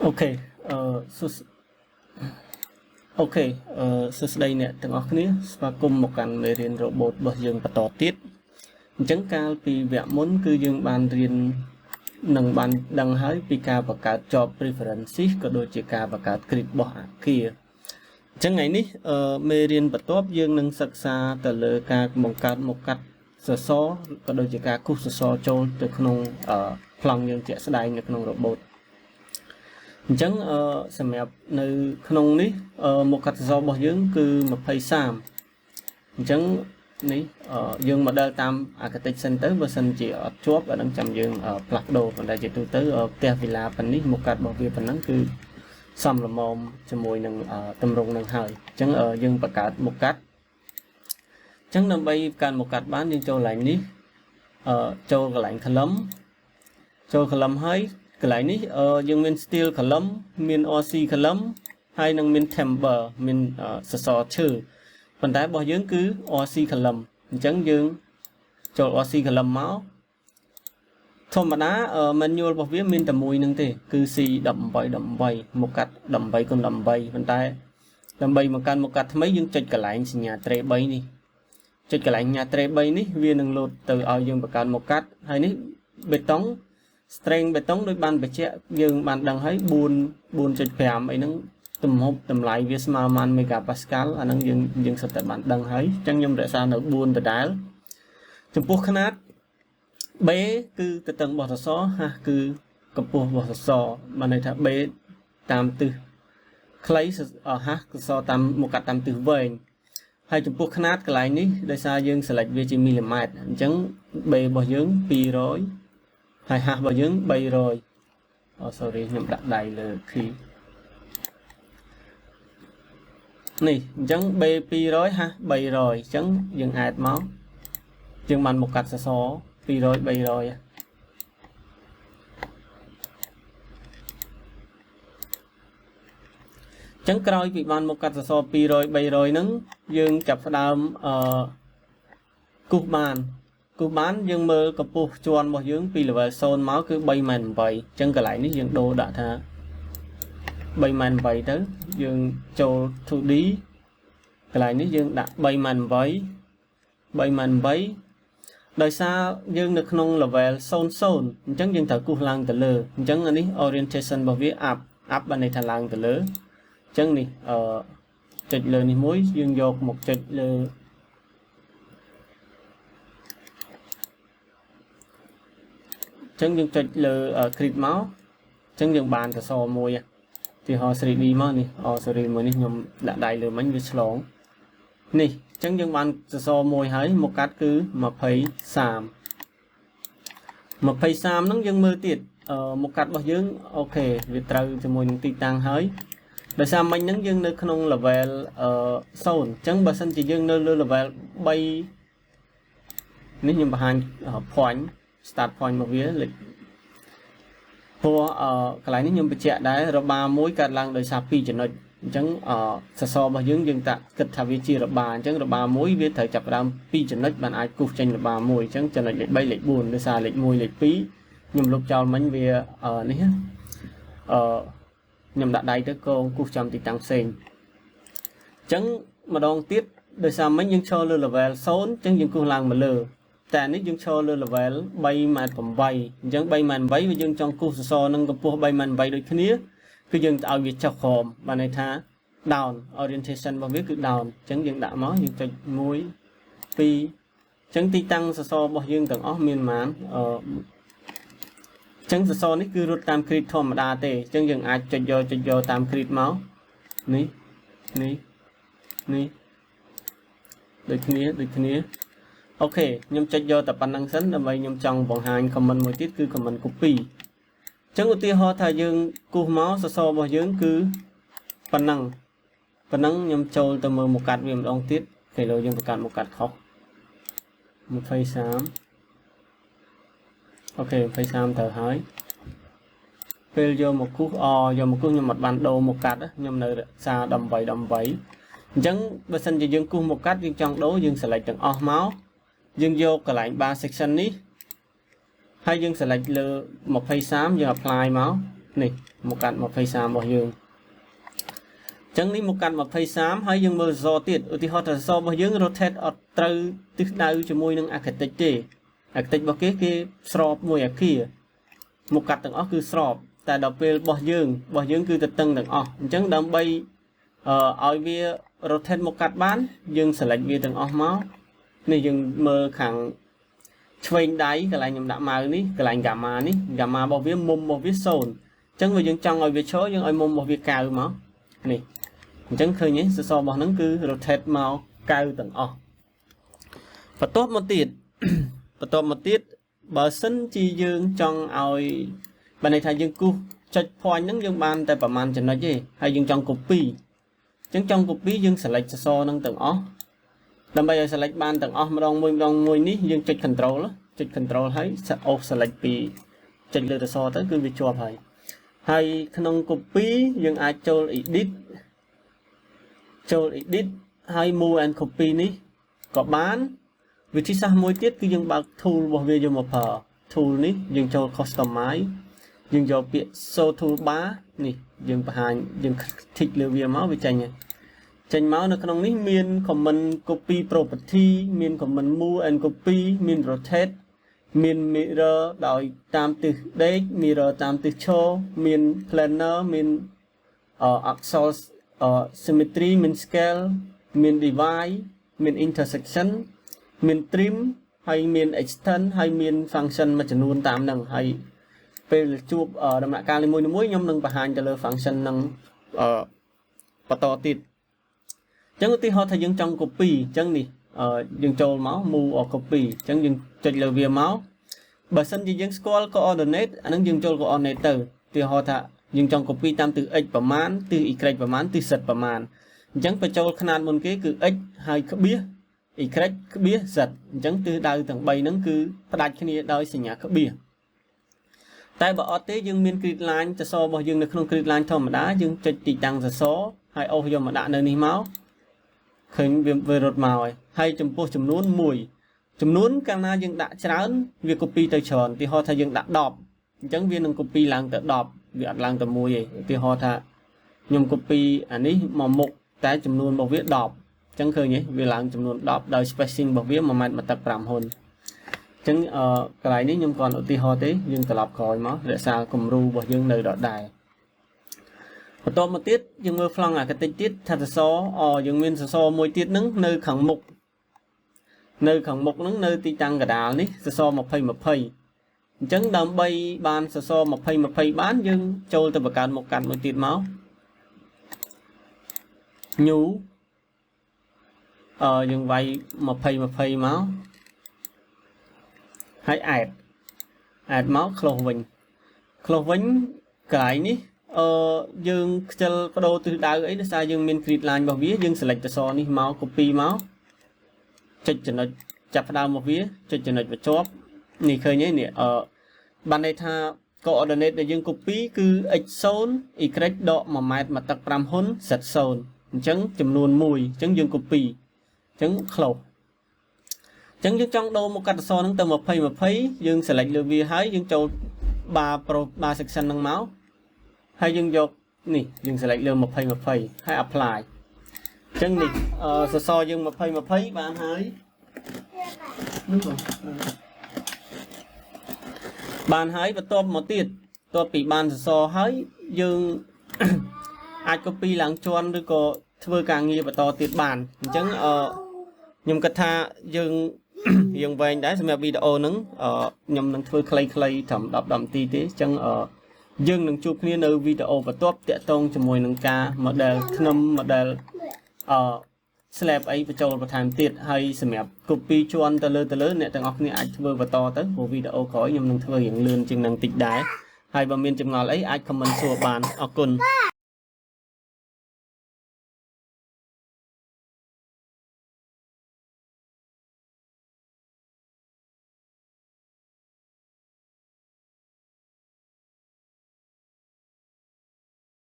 OK អឺសួស្ OK អឺសួស្តីអ្នកទាំងអស់គ្នាស្វាគមន៍មកកាន់មេរៀន robot របស់យើងបន្តទៀតអញ្ចឹងកាលពីវគ្គមុនគឺយើងបានរៀននិងបានដឹងហើយពីការបង្កើត job preferences ក៏ដូចជាការបង្កើត grid របស់អាគារអញ្ចឹងថ្ងៃនេះមេរៀនបន្ទាប់យើងនឹងសិក្សាទៅលើការបង្កើតមុខកាត់សសរក៏ដូចជាការគូសសសរចូលទៅក្នុងប្លង់យើងជាក់ស្ដែងនៅក្នុង robot អញ្ចឹងសម្រាប់នៅក្នុងនេះមុខកាត់សសររបស់យើងគឺ23អញ្ចឹងនេះយើង model តាម architect សិនទៅបើសិនជាអត់ជាប់អានឹងចាំយើងផ្លាស់ប្ដូរប៉ុន្តែជាទូទៅផ្ទះវិឡាប៉ុណ្នេះមុខកាត់របស់វាប៉ុណ្ណឹងគឺសមល្មមជាមួយនឹងតម្រងនឹងហើយអញ្ចឹងយើងបង្កើតមុខកាត់អញ្ចឹងដើម្បីការមុខកាត់បានយើងចូលកន្លែងនេះចូលកន្លែង column ចូល column ហើយកន្លែងនេះយើងមាន steel column មាន RC column ហើយនឹងមាន timber មានសសរឈើប៉ុន្តែរបស់យើងគឺ RC column អញ្ចឹងយើងចូល RC column មកធម្មតា manual របស់វាមានតែមួយនឹងទេគឺ C18 18 មុខកាត់18គុណ18ប៉ុន្តែដើម្បីបង្កើតមុខកាត់ថ្មីយើងចុចកន្លែងសញ្ញាត្រេ3នេះចុចកន្លែងសញ្ញាត្រេ3នេះវានឹងលោតទៅឲ្យយើងបង្កើតមុខកាត់ហើយនេះបេតុង strength បេតុងដូចបានបញ្ជាក់យើងបានដឹងហើយ4 4.5អីហ្នឹងទំហំតម្លៃវាស្មើប៉ុន្មាន megapascal អាហ្នឹងយើងយើងសុទ្ធតែបានដឹងហើយអញ្ចឹងខ្ញុំរក្សានៅ4ដដែលចំពោះខ្នាត B គឺទទឹងរបស់សសរ H គឺកម្ពស់របស់សសរបានន័យថា B តាមទិសខ្លី H សសរតាមមកកាត់តាមទិសវែងហើយចំពោះខ្នាតកន្លែងនេះដោយសារយើង select វាជាមីលីម៉ែត្រអញ្ចឹង B របស់យើង200ហើយ H របស់យើង300អូ sorry ខ្ញុំដាក់ដៃលើ key នេះអញ្ចឹង B 200 H 300អញ្ចឹងយើង add មកយើងបានមកកាត់សសរ200 300អញ្ចឹងក្រោយពីបានមកកាត់សសរ200 300ហ្នឹងយើងចាប់ផ្ដើមអឺគូសបានគូសបានយើងមើលកម្ពស់ជាន់របស់យើងពី level 0មកគឺ3.8អញ្ចឹងកន្លែងនេះយើងដូរដាក់ថា3.8ទៅយើងចូល 2D កន្លែងនេះយើងដាក់3.8 3.8ដោយសារយើងនៅក្នុង level 00អញ្ចឹងយើងត្រូវគូសឡើងទៅលើអញ្ចឹងអានេះ orientation របស់វា up up បានន័យថាឡើងទៅលើអញ្ចឹងនេះអឺចុចលើនេះមួយយើងយកមកចុចលើអញ្ចឹងយើងចុចលើ grid មកអញ្ចឹងយើងបានសសរមួយទីហោ 3D មកនេះអូ sorry មួយនេះខ្ញុំដាក់ដៃលើមិញវាឆ្លងនេះអញ្ចឹងយើងបានសសរមួយហើយមកកាត់គឺ23 23ហ្នឹងយើងមើលទៀតមកកាត់របស់យើង OK វាត្រូវជាមួយនឹងទីតាំងហើយដោយសារមិញហ្នឹងយើងនៅក្នុង level 0អញ្ចឹងបើសិនជាយើងនៅលើ level 3នេះខ្ញុំបង្ហាញ point start point របស់វាលេខព្រោះកន្លែងនេះខ្ញុំបញ្ជាក់ដែររបាមួយកើតឡើងដោយសារ2ចំណុចអញ្ចឹងសសររបស់យើងយើងតាគិតថាវាជារបាអញ្ចឹងរបាមួយវាត្រូវចាប់ផ្ដើម2ចំណុចបានអាចគូសចេញរបាមួយអញ្ចឹងចំណុចលេខ3លេខ4ដោយសារលេខ1លេខ2ខ្ញុំលុបចោលមិញវានេះអឺខ្ញុំដាក់ដៃទៅកងគូសចំទីតាំងផ្សេងអញ្ចឹងម្ដងទៀតដោយសារមិញយើងឈរលើ level 0អញ្ចឹងយើងគូសឡើងមកលើតែនេះយើងឈរលើ level 3.8អញ្ចឹង3.8វាយើងចង់គូសសសរនឹងកម្ពស់3.8ដូចគ្នាគឺយើងឲ្យវាចុះក្រោមបានន័យថា down orientation របស់វាគឺ down អញ្ចឹងយើងដាក់មកយើងចុច1 2អញ្ចឹងទីតាំងសសររបស់យើងទាំងអស់មានប៉ុន្មានអឺអញ្ចឹងសសរនេះគឺរត់តាម grid ធម្មតាទេអញ្ចឹងយើងអាចចុចយកចុចយកតាម grid មកនេះនេះនេះដូចគ្នាដូចគ្នា OK ខ្ញុំចុចយកតែប៉ុណ្្នឹងសិនដើម្បីខ្ញុំចង់បង្ហាញ command មួយទៀតគឺ command copy អញ្ចឹងឧទាហរណ៍ថាយើងគូសមកសសររបស់យើងគឺប៉ុណ្ណឹងប៉ុណ្ណឹងខ្ញុំចូលទៅមើលមុខកាត់វាម្ដងទៀតគេលោយើងបង្កើតមុខកាត់ខុស23 OK 23ទៅហើយពេលយកមកគូសអយកមកគូសខ្ញុំអត់បានដូរមុខកាត់ខ្ញុំនៅរក្សា18 18អញ្ចឹងបើសិនជាយើងគូសមុខកាត់យើងចង់ដូរយើង select ទាំងអស់មកយើងយកកន្លែង bar section នេះហើយយើង select លើ23យើង apply មក នេះមុខកាត់20 30របស់យើងចឹងនេះមុខកាត់20 30ហើយយើងមើលសសរទៀតឧទាហរណ៍ថាសសររបស់យើង rotate អត់ត្រូវទិសដៅជាមួយនឹង architect ទេ architect របស់គេគេស្របមួយអាគារមុខកាត់ទាំងអស់គឺស្របតែដល់ពេលរបស់យើងគឺទៅតឹងទាំងអស់អញ្ចឹងដើម្បីឲ្យវា rotate មុខកាត់បានយើង select វាទាំងអស់មកនេះយើងមើលខាងឆ្វេងដៃកន្លែងខ្ញុំដាក់ mouse នេះកន្លែង gamma នេះ gamma របស់វាមុំរបស់វា0អញ្ចឹងបើយើងចង់ឲ្យវាឈរយើងឲ្យមុំរបស់វា9មកនេះអញ្ចឹងឃើញទេសសររបស់ហ្នឹងគឺ rotate មក9ទាំងអស់បន្ទាប់មកទៀតបន្ទាប់មកទៀតបើសិនជាយើងចង់ឲ្យបើន័យថាយើងគូសចុច point ហ្នឹងយើងបានតែប្រហែលចំណុចទេហើយយើងចង់ copy អញ្ចឹងចង់ copy យើង select សសរហ្នឹងទាំងអស់ដើម្បីឲ្យ select បានទាំងអស់ម្ដងមួយម្ដងមួយនេះយើងចុច control ចុច control ហើយអូស select ពីចុចលើសសរទៅគឺវាជាប់ហើយហើយក្នុង copy យើងអាចចូល edit ចូល edit ហើយ move and copy នេះក៏បានវិធីសាស្ត្រមួយទៀតគឺយើងបើក tool របស់វាយកមកប្រើ tool នេះយើងចូល customize យើងយកពាក្យ show toolbar នេះយើងបង្ហាញយើង tick លើវាមកវាចេញចេញមកនៅក្នុងនេះមាន command copy property មាន command move and copy មាន rotate មាន mirror ដោយតាមទិសដេក mirror តាមទិសឈរមាន planar មាន axial symmetry មាន scale មាន divide មាន intersection មាន trim ហើយមាន extend ហើយមាន function មួយចំនួនតាមហ្នឹងហើយពេលជួបដំណាក់កាលនីមួយៗខ្ញុំនឹងបង្ហាញទៅលើ function ហ្នឹងបន្តទៀតអញ្ចឹងឧទាហរណ៍ថាយើងចង់ copy អញ្ចឹងនេះយើងចូលមក move or copy អញ្ចឹងយើងចុចលើវាមកបើសិនជាយើងស្គាល់ coordinate អាហ្នឹងយើងចូល coordinate ទៅឧទាហរណ៍ថាយើងចង់ copy តាមទិស x ប្រមាណទិស y ប្រមាណទិស z ប្រមាណអញ្ចឹងបញ្ចូលຂະຫນាតមុនគេគឺ x ហើយក្បៀស y ក្បៀស z អញ្ចឹងទិសដៅទាំង3ហ្នឹងគឺផ្ដាច់គ្នាដោយសញ្ញាក្បៀសតែបើអត់ទេយើងមាន grid line សសររបស់យើងនៅក្នុង grid line ធម្មតាយើងចុចទីតាំងសសរហើយអូសយកមកដាក់នៅនេះមកឃើញវារត់មកហើយហើយចំពោះចំនួន1ចំនួនកាលណាយើងដាក់ច្រើនវា copy ទៅច្រើនឧទាហរណ៍ថាយើងដាក់10អញ្ចឹងវានឹង copy ឡើងទៅ10វាអត់ឡើងទៅ1ទេឧទាហរណ៍ថាខ្ញុំ copy អានេះមកមុខតែចំនួនរបស់វា10អញ្ចឹងឃើញទេវាឡើងចំនួន10ដោយ spacing របស់វា1ម៉ែត្រមួយទឹក5ហ៊ុនអញ្ចឹងអឺកន្លែងនេះខ្ញុំគ្រាន់ឧទាហរណ៍ទេយើងត្រឡប់ក្រោយមករក្សាគំរូរបស់យើងនៅដដែលបន្ទាប់មកទៀតយើងមើលប្លង់ architect ទៀតថាសសរអយើងមានសសរមួយទៀតហ្នឹងនៅខាងមុខនៅខាងមុខហ្នឹងនៅទីតាំងកដាលនេះសសរ20 20អញ្ចឹងដើម្បីបានសសរ20 20បានយើងចូលទៅបង្កើតមុខកាត់មួយទៀតមក new យើងវាយ20 20មកហើយ add add មក close វិញ close វិញកន្លែងនេះអឺយើងខ្ជិលបដូរទិសដៅអីដោយសារយើងមាន grid line របស់វាយើង select សសរនេះមក copy មកចុចចំណុចចាប់ផ្ដើមរបស់វាចុចចំណុចបញ្ចប់នេះឃើញទេនេះអឺបានន័យថា coordinate ដែលយើង copy គឺ x0 y ដក1ម៉ែត្រមួយទឹក5ហ៊ុន z0 អញ្ចឹងចំនួន1អញ្ចឹងយើង copy អញ្ចឹង close អញ្ចឹងយើងចង់ដូរមុខកាត់សសរហ្នឹងទៅ20 20យើង select លើវាហើយយើងចូល bar pro bar section ហ្នឹងមកហើយយើងយកនេះយើង select លើ20 20ហើយ apply អញ្ចឹងនេះអឺសសរយើង20 20បានហើយនោះបងបានហើយបន្ទាប់មកទៀតបន្ទាប់ពីបានសសរហើយយើង អាច copy ឡើងជាន់ឬក៏ធ្វើការងារបន្តទៀតបានអញ្ចឹងអឺខ្ញុំគិតថាយើង រៀងវែងដែរសម្រាប់វីដេអូហ្នឹងអឺខ្ញុំនឹងធ្វើខ្លីៗត្រឹម10 10នាទីទេអញ្ចឹងអឺយើងនឹងជួបគ្នានៅវីដេអូបន្ទាប់តាក់ទងជាមួយនឹងការ model ធ្នឹម model អឺ slab អីបញ្ចូលបន្ថែមទៀតហើយសម្រាប់ copy ជាន់ទៅលើទៅលើអ្នកទាំងអស់គ្នាអាចធ្វើបន្តទៅព្រោះវីដេអូក្រោយខ្ញុំនឹងធ្វើរៀងលឿនជាងនឹងតិចដែរហើយបើមានចម្ងល់អីអាច comment សួរបានអរគុណ។